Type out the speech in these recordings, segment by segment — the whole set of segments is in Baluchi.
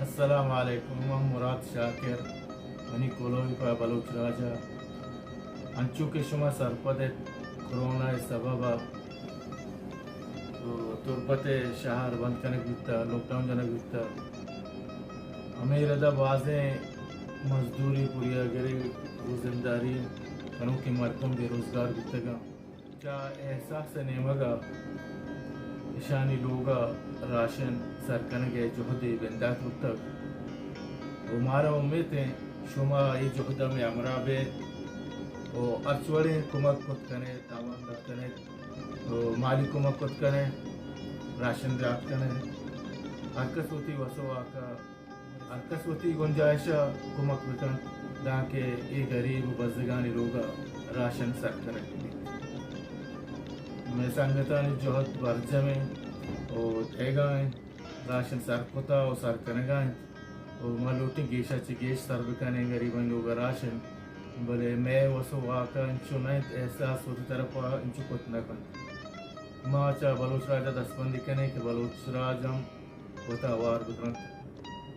السلام علیکم، من مراد شاکر، منی کلوہ پہ بلوچ راج ءَ۔ انچو کہ شما سرپد ات، کرونا ءِ سبب ءَ تربت ءِ شہر بند کنگ بیتگ، لاک ڈاؤن جنگ بیتگ۔ ہمے رد ءَ بازیں مزدوری، پوریاگری، روزنداری کنوکیں مردم بے روزگار بیتگ انت۔ چہ احساس ءِ نیمگ ءَ اشانی لوگ ءَ راشن سر کنگ ءِ جہدے بندات بوتگ ءُ مارا امیت انت شما اے جہد ءَ مئے ہمراہ بئیت ءُ ہرچ وڑیں کمک کت کن ات، تاوان دات کن ات ءُ مالی کمک کت کن ات، راشن دات کن ات۔ ہر کس وتی وس ءُ واک ءَ ہر کس وتی گنجائش ءَ کمک بکنت، دانکہ اے گریب ءُ بزگانی لوگ ءَ راشن سر کنگ بیت۔ مئے سنگتانی جہد برجم انت ءُ دئیگا انت، راشن سر کتا ءُ سر کنگا انت ءُ ما لوٹیں گیش ءَ چہ گیش سر بکنیں گریبانی لوگ ءَ راشن، بلے مئے وس ءُ واک ءَ انچو نہ انت، احساس وتی طرف ءَ انچو کت نہ کنت۔ ما چہ بلوچ راج ءَ دستبندی کنیں کہ بلوچ راج ہم وتا ہوار بکنت،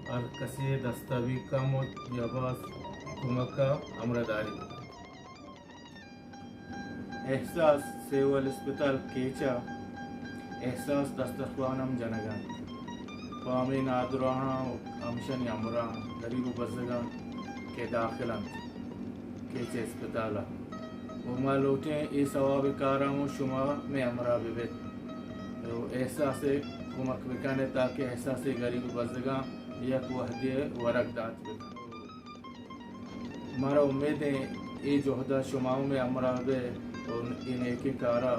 ہر کسے دست ءَ بی کم یا باز کمک ءَ ہمراہ داری بکنت۔ احساس سول اسپتال کیچ ءَ احساس دسترخوان ہم جنگ ءَ انت۔ پہ ہمے نادراہاں ءُ ہمشانی ہمراہاں، گریب ءُ بزگاں کہ داخل انت کیچ اسپتال ءَ۔ ءُ ما لوٹیں اے ثواب کاراں ءُ شما مئے ہمراہ بہ بیت ءُ احساس ءَ کمک بکن ات تاکہ احساس ءَ گریب ءُ بزگاں یک وہدے ورگ دات بکن۔ مارا امید انت اے جہد ءَ شما ہم مئے ہمراہ بئے ءُ اے نیکیں کار ءَ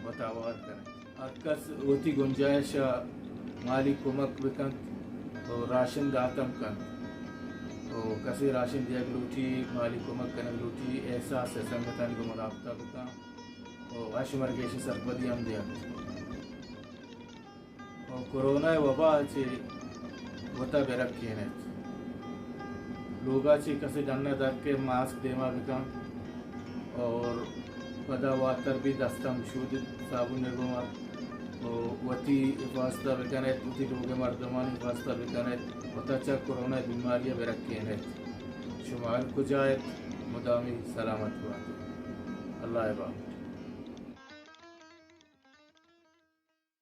وتا ہوار کن ات۔ ہر کس وتی گنجائش ءَ مالی کمک بکنت ءُ راشن دات ہم کنت ءُ کسے راشن دیگ لوٹی، مالی کمک کنگ لوٹی، احساس ءِ سنگتانی گوما رابطہ بکن ءُ اش مر گیش سرپدی ہم دیات۔ ءُ کرونا ءِ وبا ءَ چہ وتا بہ رکین ات۔ لوگ ءَ چہ کسے ڈن ءَ در کئے ماسک دیما بکن اور پدا واتر بی دست ہم بشودیت صابون ءِ گوما ءُ وتی حفاظت ءَ بکن ات، وتی لوگ ءِ مردمانی حفاظت ءَ بکن ات، وتا چہ کرونا ءِ بیماری ءَ بہ رکین ات۔ شما ہر کجا ات، مدامی سلامت بات۔ اللہ ءِ بات۔